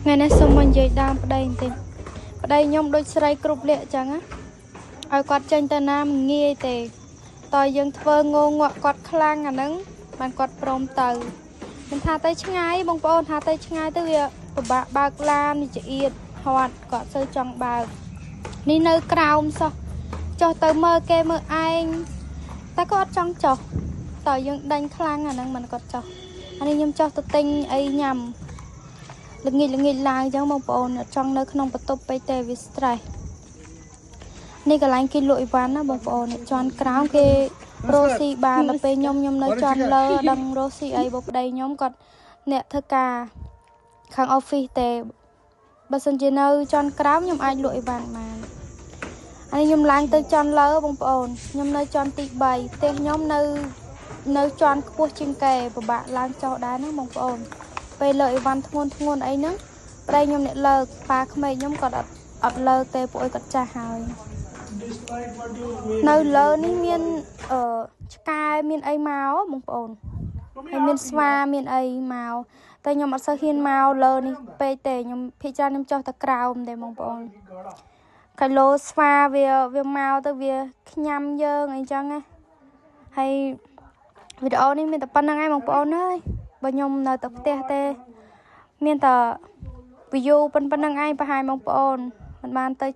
ថ្ងៃនេះសូមមកនិយាយដើមប្តីបន្តិចប្តីខ្ញុំដូចស្រីគ្រប់លក្ខអញ្ចឹងណាឲ្យគាត់ចេញទៅណាមិនងាយទេតើយើងធ្វើងងក់គាត់ខ្លាំងអាហ្នឹងបានគាត់ព្រមទៅមិនថាទៅឆ្ងាយបងប្អូនថាទៅឆ្ងាយទៅវាពិបាកបើកឡានវាចៀតហត់គាត់សូវចង់បើកនេះនៅក្រោមសោះចុះទៅមើលគេមើលឯងតែគាត់អត់ចង់ចុះតើយើងដេញខ្លាំងអាហ្នឹងមិនគាត់ចុះអានេះខ្ញុំចុះទៅទិញអីញ៉ាំល្ងាចល្ងាចឡើងអញ្ចឹងបងប្អូនអត់ចង់នៅក្នុងបន្ទប់ពេកទេវា stress នេះកន្លែងគេលក់អីវ៉ាន់ណាបងប្អូននេះជាន់ក្រោមគេរស់ស៊ីបានដល់ពេលខ្ញុំខ្ញុំនៅជាន់លើដឹងរស់ស៊ីអីបើប្តីខ្ញុំគាត់អ្នកធ្វើការខាង office ទេបើសិនជានៅជាន់ក្រោមខ្ញុំអាចលក់អីវ៉ាន់បានអានេះខ្ញុំឡើងទៅជាន់លើបងប្អូនខ្ញុំនៅជាន់ទី3ផ្ទះខ្ញុំនៅនៅជាន់ខ្ពស់ជាងគេពិបាកឡើងចុះដែរណាបងប្អូនពេលលើកអីវ៉ាន់ធ្ងន់ធ្ងន់អីហ្នឹងប្តីខ្ញុំអ្នកលើកប៉ាក្មេកខ្ញុំគាត់អត់អត់លើកទេពួកអីគាត់ចាស់ហើយ Dislike what you wear. នៅលើនេះមានអឺឆ្កែមានអីមកបងប្អូនហើយមានស្វាមានអីមកតែខ្ញុំអត់សូវហ៊ានមកលើនេះពេកទេខ្ញុំភាគច្រើនខ្ញុំចុះតែក្រោមទេបងប្អូនគីឡូស្វាវាវាមកទៅវាខ្ញាំយើងអីចឹងណាហើយវីដេអូនេះមានតែប៉ុណ្្នឹងឯងបងប្អូនអើយបើខ្ញុំនៅតែផ្ទះទេមានតែ view ប៉ុណ្្នឹងឯងប្រហែលបងប្អូនមិនបានទៅ